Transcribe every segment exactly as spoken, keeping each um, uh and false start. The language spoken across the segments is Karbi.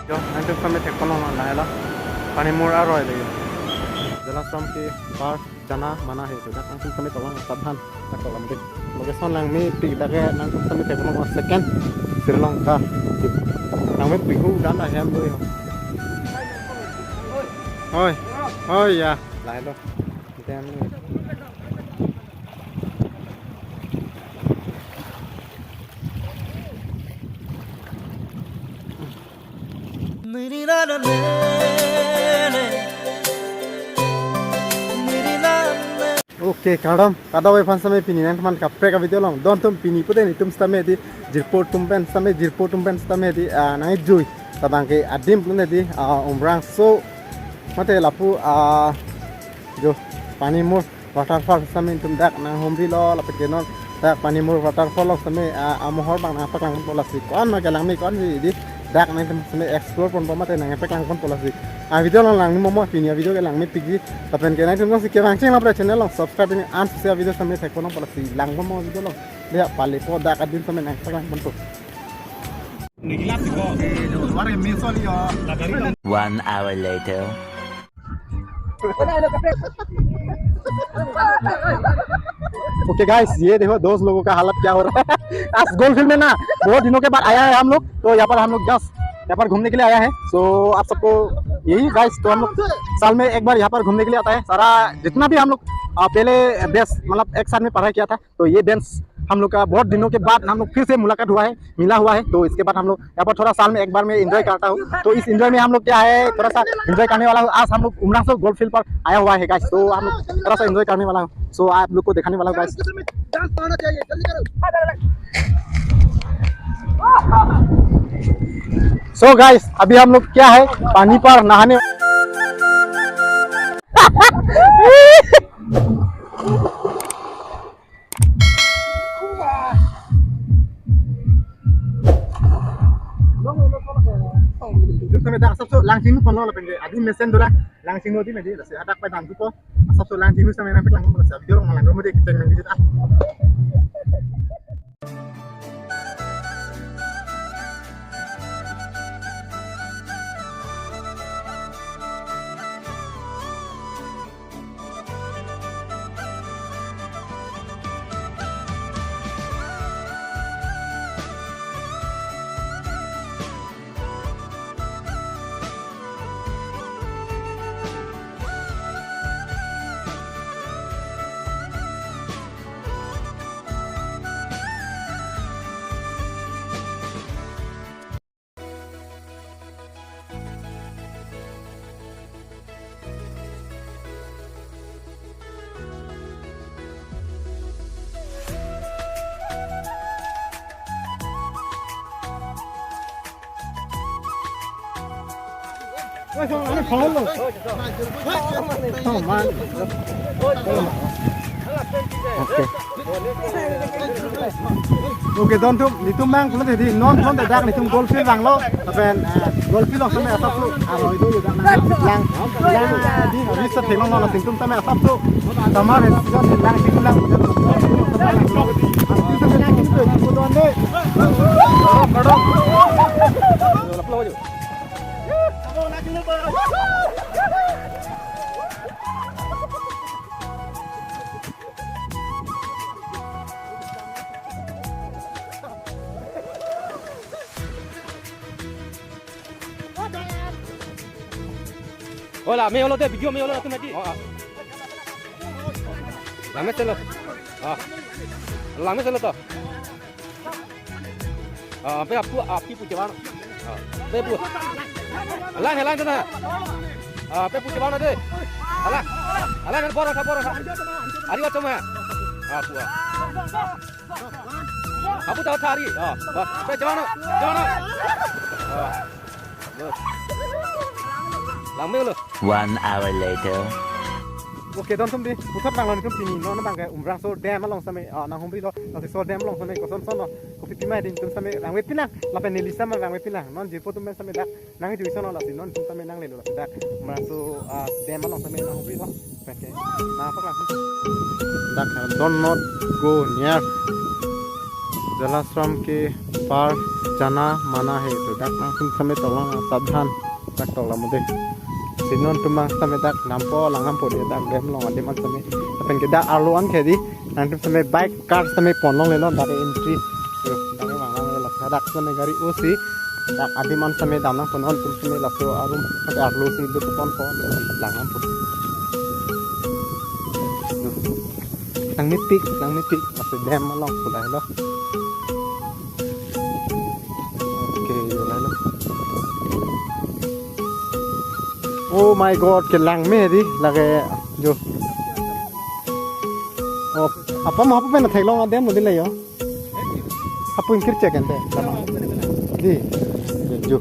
Jo, nangtum kami thek kono na lahelo. Panimur aroi le. Jala som ke bar jana mana hai, to dak nangtum kami tolong sabhan tak tolong deh. Location langmepik dak ke nangtum kami thek kono second Sri Lanka. Langmepik hu dan ahem do yo. Oi, oi ya, lahelo. Dem. Okay, kardom, kardom aphan sampai pini nangtum aphan kaprek a-video along. Dontum pini pute netum sitame di jirpo atum pen sitame, jirpo atum pen sitame di, ah, nangkejui. Labang ke adim pute di, ah, Umrangso. Mate lapu, ah, jo, Panimur waterfall sitame netum dak nanghumrilo, lapen ke non dak Panimur waterfall along sitame, ah, amohor abang nangpaklang pon lasi. Ko-an ma kelangme, ko-an si di dak nangtum sitame explore ponpo mate nangpaklang pon lasi. Ah, video along langni momo pini a-video ke langmepikji. Lapen ke nangtum si kevang cheng lapen channel along subscribe pini an si a-video sitame thek kono lasi. Lang momo video along. Dia pale po dak adim sitame nangpaklang ponpo. One hour later. Okay guys, ये देखो दोस्त लोगों का हालत क्या हो रहा है। आज गोल्ड फील्ड में ना, बहुत दिनों के बाद आया है हम लोग, तो यहाँ पर हम लोग जस्ट यहाँ पर घूमने के लिए आया है। सो आप सबको यही गाइस, तो हम लोग साल में एक बार यहाँ पर घूमने के लिए आता है। सारा जितना भी हम लोग, आ, पहले बेंच, मतलब एक साथ में पढ़ाई किया था, तो ये बेंच हम लोग का बहुत दिनों के बाद हम लोग फिर से मुलाकात हुआ है, मिला हुआ है। तो इसके बाद हम लोग यहाँ पर थोड़ा साल में एक बार में एंजॉय करता हूँ। तो इस एंजॉय में हम लोग क्या है, थोड़ा सा एंजॉय करने वाला हूँ। आज हम लोग उमरांसो गोल्फ फील्ड पर आया हुआ है गाइस, तो हम लोग थोड़ा सा एंजॉय करने वाला हूँ। सो आप लोग को दिखाने वाला हूँ गाइस। सो गाइस, अभी हम लोग क्या है, पानी पर नहाने। Lapen ke dak asapso langching ponlo, lapen ke adim mesen dora langching lo di medi, lasi hadak pai dam tu ko asapso langching sitame nangpaklang pon lasi video along lang medi kecheng nang video ah. Okay. Okay, dontum, netum mang pulo tadi, non non dak netum golf field vanglo, lapen, eh, golf field along sitame asapso, aro itu juga lang, lang, lang, eh, di, bisa tengok non netum sitame asapso, sama deh, sudah lang, itu lang, Oh, langme-olo de, video me-olo tu mati. Oh, ah. Langmeselo. Ah. Langmeselo to. Ah, pe apu, api pu chevan. Ah, pe pu. Alang, alang tu na. Ah, pe pu chevan de. Alang. Alang, bor tha, bor tha. Ari wa choma. Ah, pu. Apu ta thari. Ah, bas. Pe chevan, chevan. Ah. Bas. Langme-olo. One hour later. Okay, dontum di, puthot nanglo netum pini, non abang ke Umrangso Dam along sitame, ah, nanghumrilo, lasi so dam along sitame koson son lo, kopi pima di netum sitame langvepinlang, lapen neli sitame langvepinlang, non jirpo atum pen sitame dak nangkejui son lo, lasi non netum sitame nanglelo, lasi dak Umrangso, ah, dam along sitame nanghumrilo, okay, nangpaklang. Dak, ah, do not go near. जलाश्रम के पार जाना मना है, to dak nangtum sitame toklang, sabdhan, dak toklang mode. Si non tum bang sitame dak dampo, lang dampo dei, dak dam along adim an sitame. Lapen ke dak arlo an ke dei, nangtum sitame bike, car sitame pon longlelo, dak entry. Yo, dak vang longlelo, dak sitame gari usi, dak adim an sitame dam nangpo, non tum sitame laso arum, dak arlo si lut ponpo, lang dampo. Yo. Nangmepik, nangmepik, laso dam along pu lahelo. Okay, yo lahelo. Oh my God, kelang me dei, lake, yo. Oh, apa mo, apa pen theklong adem mo dei la yo? Hapu ingkir check ente. Dei. Yo.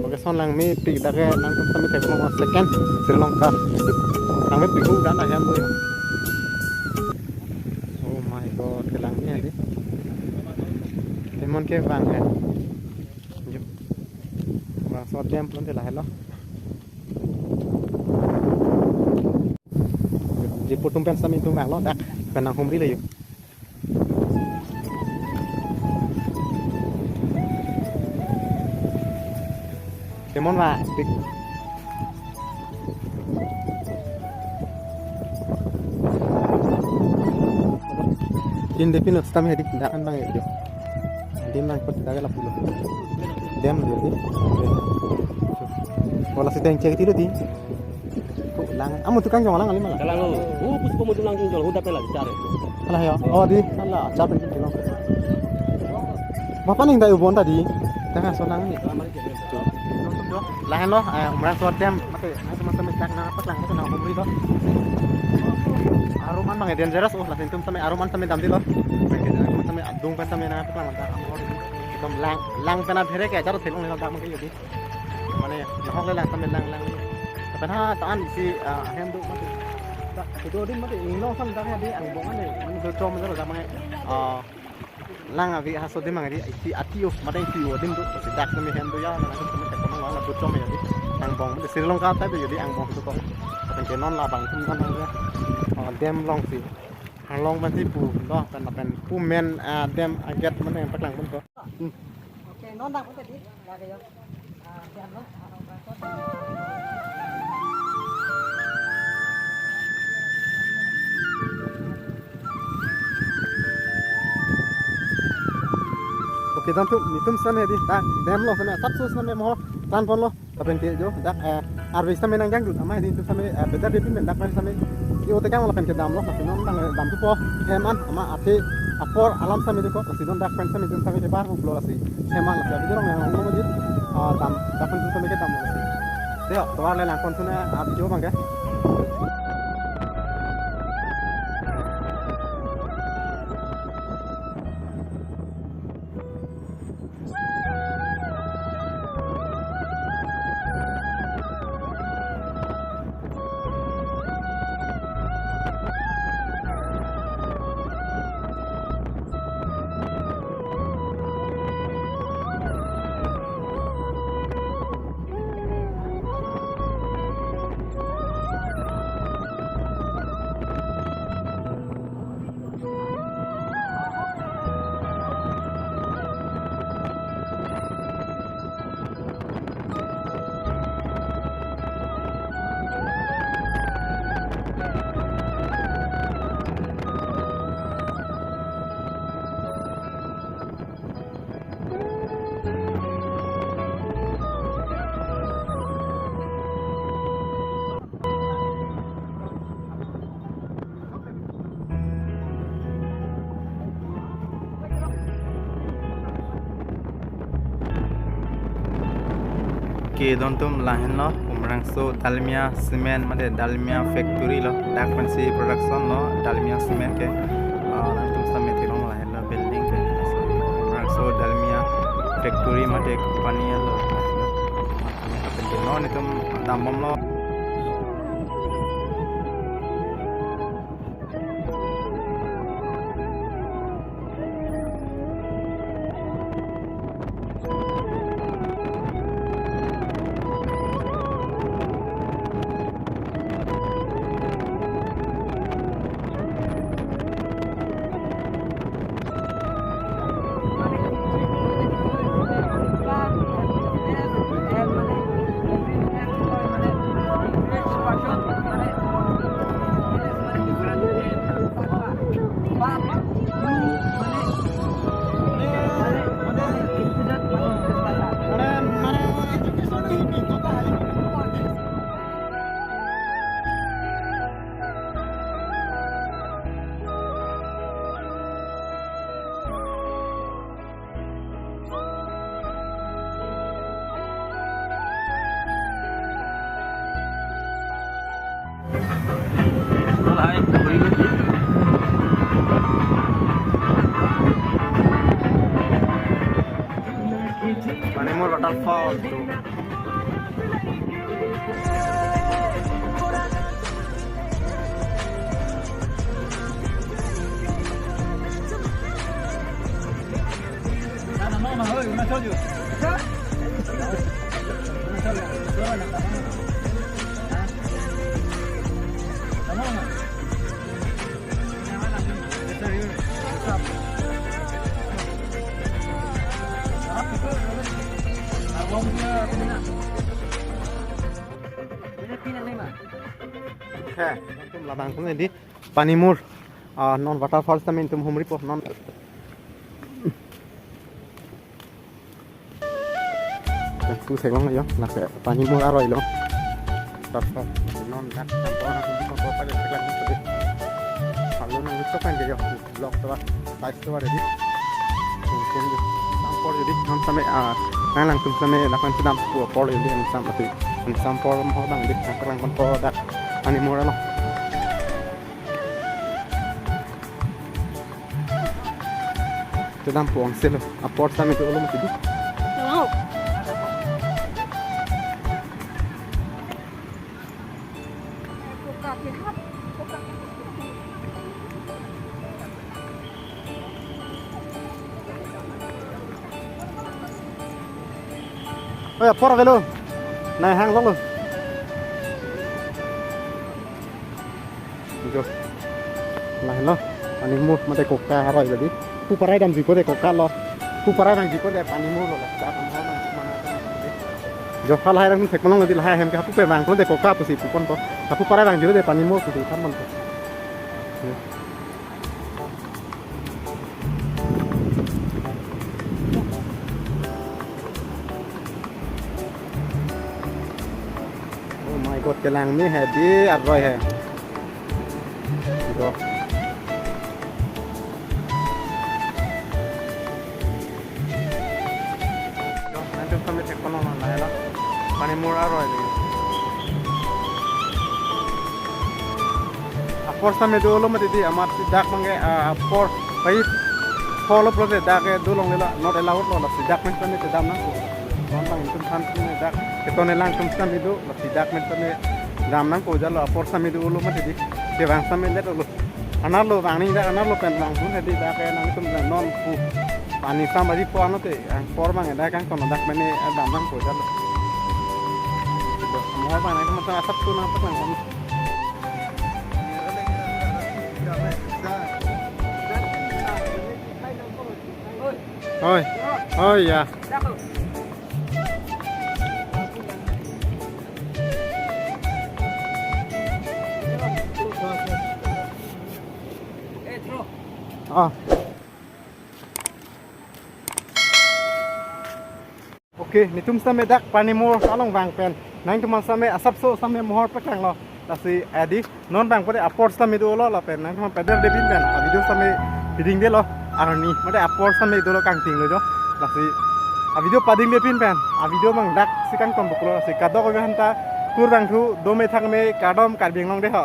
Okay, lason langmepik dak ke nangtum sitame theklong second Sri Lanka. Langmepik hu dan ahem do yo. Oh my God, kelang me dei. Temon ke vang hai. Yo. Vang so dam pulote lahelo. Jirpo atum pen sitame itum vanglo dak pen nanghumri lo yo. Temon va, pik. Tin de pin sitame hedik dak an bang yo. Dam nangkot dak ke lapulo. Dam yo dei. Wala si deng check tilo dei. Ko lang, amu tukang jong lang alim ala. Kalang lo. Oh, puspom atum lang jong jol, huda pela chare. Ala yo. Oh, dei, ala, chap ni lang. Bapak ning dai ubon tadi. Tengah sonang ni. Lahenlo, eh, Umrangso dam, mate, nangtum sitame dak nangpaklang, mate, nanghumri lo. Arum an bang dangerous, oh, lahentum sitame arum an sitame damde lo. Sitame adung pen sitame nangpaklang, mate, ekdom lang, lang pen aphere ke, jaro theklong le dak mate yo dei. Mane, nahok le lang sitame lang lang. Lapen ha, ta-an si, ah, ahem do mate. Dak, kedo adim mate, inglong san dak ya dei, angbong an dei, anu do trom jaro dak mane, ah, lang ave ha so adim mane dei, isi ati o, mate isi o adim do, si dak sitame hem do ya, lang sitame tek kemang lang do trom ya dei. Angbong, mate Sri Lanka type yo dei angbong do ko. Lapen ke non labang atum kan ya. Ah, dam along si. Arlong pen si pu, do, pen, pen pu men, ah, dam a-gate mane paklang pon ko. Hmm. Okay, non dak pute dei, lake yo. Ah, dam lo. Okay, dan tu, netum sitame dei, dak dam along sitame, sat sus sitame mo, tan ponlo. Lapen ke yo, dak, eh, arve sitame nangjangdun, amat hedi netum sitame, eh, beda de pin dak pen sitame. Yo tekang lapen ke damlo, lapen non bang, eh, dam thupo, hem an, amat athe apor alam sitame do ko, lasi non dak pen sitame netum sitame ke bar huklo lasi. Hem an lasi, abidi rong yang huklo mati, ah, dam, dak pen sitame ke damlo lasi. Dei, tovar le lang pon suna, ah, video bang ke. Okay, don atum, lahenlo Umrangso Dalmia Cement mate Dalmia Factory lo, dak pensi production lo Dalmia Cement ke. Ah, nangtum sitame theklong, lahenlo building ke. Umrangso Dalmia Factory mate company lo. Lapen ke non netum dambomlo. Pani Mur waterfall. He, itum labang tum di Pani Mur, ah, non waterfall tame itum humripo non. Lapu seklong yo, lake Pani Mur aroi lo. Stop, stop. Non dak campur na kundi campur pada seklong tadi. Kalau nang itu kan jadi vlog tuh, live tuh ada di. Mungkin di campur jadi non sampai, ah, nang langsung sampai lakukan sedang pur jadi yang sampai, yang campur mau bang di seklong pun dak Pani Mur lo. Kedam puang selo, apor sami tu ulum tu. Hello. Oh ya, apor velo. Nai hang lo. Jo. Lahelo. Pani Mur mate koka aroi jadi. Pu parai damji po de koka lo. Pu parai damji po de Pani Mur lo. Jo, halahai rang thek malong di lahai hem ke hapu pevang lo de koka pusi pupon to. Hapu parai damji lo de Pani Mur pusi than mon to. Jo. Oh my God, kelang me hai di aroi hai. Go. Nanti kami cek kono mana ya lah. Pani Mur aroi di. Apor sami dolo mati di amat si dak mangke, ah, apor pai follow pro de dak ke dolo nge la not allowed lo, lasi dak men sami kedam nangpo. Non bang itum than sami dak keton elang tum sami do, lasi dak men sami dam nangpo jalo apor sami dolo mati di. Kevang sami det lo. Anerlo bang ni dak anerlo pen bang pun di dak ke nangtum non pu. Pani sam aji po ano te, apor bang dak kan kono dak men dam nangpo jalo. Mo bang nang asap tu nang pelang. Oi. Oi, ya. Ah. Oke, netum sami dak Pani Mur along vang pen. Nangtum sami asapso sami mohor pekang lo. Lasi adi non bang pada apor sami dolo lapen nangtum pedal de pin pen. A video sami piding de lo. Arni, mate apor sami dolo kangting lo jo. Lasi a video pading de pin pen. A video bang dak si kangton buklo. Lasi kadokave aphanta kurvangthu dome thakme kardom Karbi Anglong de ho.